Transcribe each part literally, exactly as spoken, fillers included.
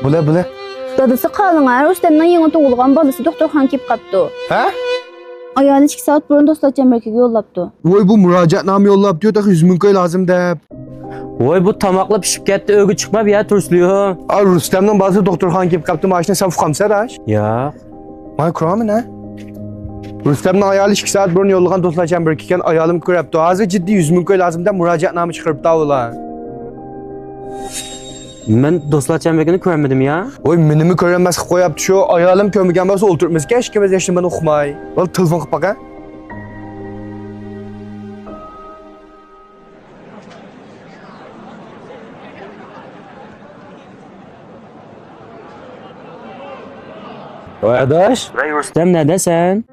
بولە، بولە. دادىسى قالىڭە، رۇستەمنىڭ يېڭى تۇغۇلغان بالىسى دوختۇرخانىغا كېلىپ قاپتۇ. ھە؟ ئايالى ئىككى سائەت بۇرۇن دوستلار چەمبىرىكىگە يوللاپتۇ. ۋوي، بۇ مۇراجىئەتنامە يوللاپتۇ، تېخى يۈز مىڭ كوي لازىم دەپ. ۋوي، بۇ تاماقلا پىشىپ كەتتى، ئۆيگە چىقماپ يا تۇرسىلىيو. ئا، رۇستەمنىڭ بالىسى دوختۇرخانىغا كېلىپ قاپتۇ، ماشىنا سەن ئۇقامسەن، ئاداش؟ ياق. مانا كۆرۈڭمەن، ھە؟ رۇستەمنىڭ ئايالى ئىككى سائەت بۇرۇن يوللىغان دوستلار چەمبىرىكى ئىكەن، ئايالىم كۆرۈپتۇ. ھازىر جىددىي يۈز مىڭ كوي لازىم دەپ مۇراجىئەتنامە چىقىرىپتۇ ئۇلار. مەن دوستلار چەمبىرىكىنى كۆرمىدىم يا. ۋوي، مېنىمۇ كۆرەلمەس قىلىپ قويۇپتۇ شۇ. ئايالىم كۆرمىگەن بولسا ئولتۇرۇپمىزكەن ئىككىمىز ھېچنېمىنى ئۇقماي. بولدى، تېلېفون قىلىپ باقە. ۋاي ئاداش. ۋەي رۇستەم، نەدەسەن؟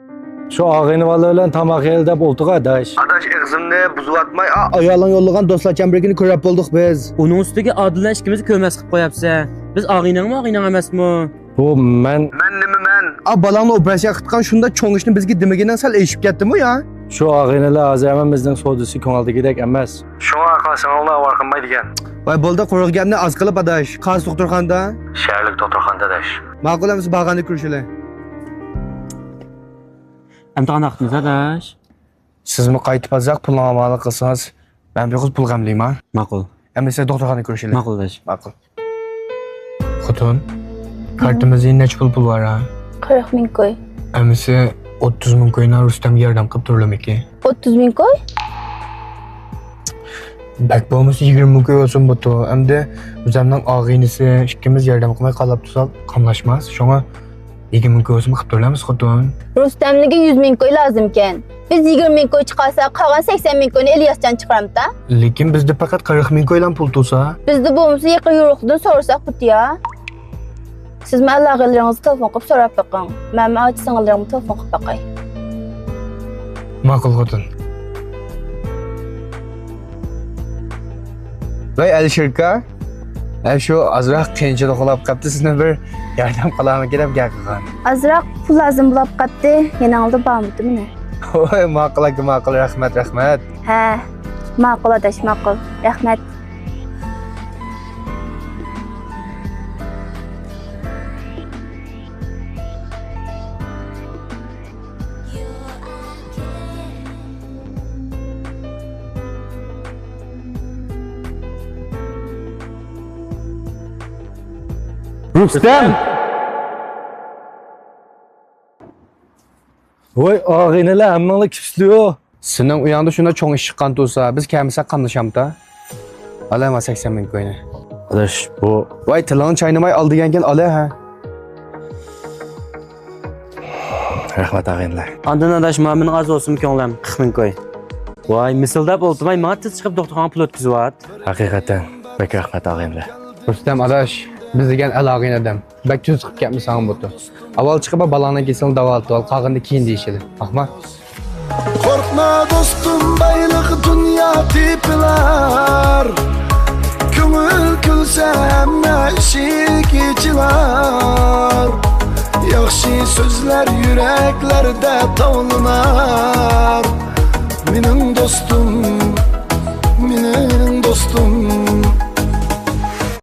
شۇ ئاغىنە بالا بىلەن تاماق يەيلى دەپ ئولتۇرغان ئاداش. ئاداش، ئېغىزىمنى بۇزۇۋاتماي، ئا، ئايالىڭ يوللىغان دوستلار چەمبىرىكىنى كۆرۈپ بولدۇق بىز. ئۇنىڭ ئۈستىگە ئادىلنى ئىككىمىزنى كۆرمەس قىلىپ قويۇپسەن. بىز ئاغىنەڭمۇ، ئاغىنەڭ ئەمەسمۇ؟ بۇ مەن. مەن نېمە مەن؟ ئا، بالاڭنى ئوپېراتسىيە قىلىدىغان شۇنداق چوڭ ئىشنى بىزگە دېمىگىنىڭ سەل ئېشىپ كەتتىمۇ يا؟ شۇ ئاغىنىلەر ھازىر ھەممىمىزنىڭ سودىسى كۆڭۈلدىكىدەك ئەمەس. شۇڭا قالسىڭىزلا ئاۋارە قىلماي دېگەن. ۋاي بولدى، قۇرۇق گەپنى ئاز قىلىپ ئاداش. قايسى دوختۇرخانىدا؟ شەھەرلىك دوختۇرخانىدا ئاداش. ماقۇل، ئەمىسە بارغاندا كۆرۈشەيلى. ئەمدى قانداق قىلىمىز ئاداش؟ سىزمۇ قايتىپ ئازراق پۇلنى ئامانەت قىلسىڭىز، مەن بىر قىز پۇل غەملىيمەن. ماقۇل. ئەمىسە دوختۇرخانىدا كۆرۈشەيلى. ماقۇل ئاداش. ماقۇل. خوتۇن، كارتىمىزدا نەچچە پۇل پۇل بار ھە؟ قىرىق مىڭ كوي. ئەمىسە ئوتتۇز مىڭ كوينى رۇستەمگە ياردەم قىلىپ تۇرۇلىمىكى؟ ئوتتۇز مىڭ كوي؟ بەك بولمىسا يىگىرمە مىڭ كوي بولسۇن بوپتۇ. ئەمدى ئۆزەمنىڭ ئاغىنىسى ئىككىمىز ياردەم قىلماي قالاپ تۇرساق قاملاشماس. شۇڭا يىگىرمە مىڭ كوي بولسىمۇ قىلىپ تۇرىمىز خوتۇن. رۇستەمنىڭكى يۈز مىڭ كوي لازىمكەن. بىز يىگىرمە مىڭ كوي چىقارساق، قالغان سەكسەن مىڭ كوينى ئىلياسجان چىقىرامتا؟ لېكىن بىزدە پەقەت قىرىق مىڭ كويلا پۇل تۇرسا. بىزدە بولمىسا يېقىن يورۇقلىرىدىن سورىساق بوپتۇ يا. سىزمۇ ئالاقىلىرىڭىزنى تېلېفون قىلىپ سوراپ بېقىڭ. مەنمۇ ئاچا سىڭىللىرىمگە تېلېفون قىلىپ باقاي. ماقۇل خوتۇن. ۋەي ئەلىشىركا، ئە، شۇ ئازراق قىيىنچىلىق بولاپ قاپتۇ، سىزنى بىر ياردەم قىلارمىكىن دەپ گەپ قىلغان. ئازراق پۇل لازىم بولاپ قاپتۇ، يېنىڭلاردا بارمىدى مانا. ۋوي، ماقۇل ئاكا، ماقۇل، رەھمەت، رەھمەت. ھە، ماقۇل ئاداش، ماقۇل، رەھمەت. رۇستەم! ۋاي، ئاغىنىلەر ھەممىڭلار كېپسىلىيۇ. سېنىڭ ئۆيۈڭدە شۇنداق چوڭ ئىش چىققان تۇرسا، بىز كەلمىسەك قاملىشامتا؟ ئالايما سەكسەن مىڭ كوينى. ئاداش، بۇ. ۋاي، تىلىڭنى چاينىماي ئال دېگەنكەن، ئالا ھە. رەھمەت، ئاغىنىلەر. ئاندىن ئاداش، مانا مېنىڭ ئاز بولسىمۇ كۆڭلۈم، قىرىق مىڭ كوي. ۋاي، مىسىلداپ ئولتۇرماي، ماڭا تېز چىقىپ دوختۇرخانىغا پۇل ئۆتكۈزۈۋات. ھەقىقەتەن، بەك رەھمەت، ئاغىنىلەر. رۇستەم ئاداش، بىز دېگەن ئەل ئاغىنە ئادەم. بەك تۈز چىقىپ كەتمىسەڭ بوپتۇ. ئاۋۋال چىقىپ بالاڭنىڭ كېسىلىنى داۋالىتىۋال، قالغىنىنى كېيىن دېيىشىلى. ئاقما. قورقما دوستۇم، بايلىق دۇنيا تېپىلار. كۆڭۈل كۈلسە ھەممە ئىشىك ئېچىلار. ياخشى سۆزلەر يۈرەكلەردە تاۋلىنار. مېنىڭ دوستۇم، مېنىڭ دوستۇم.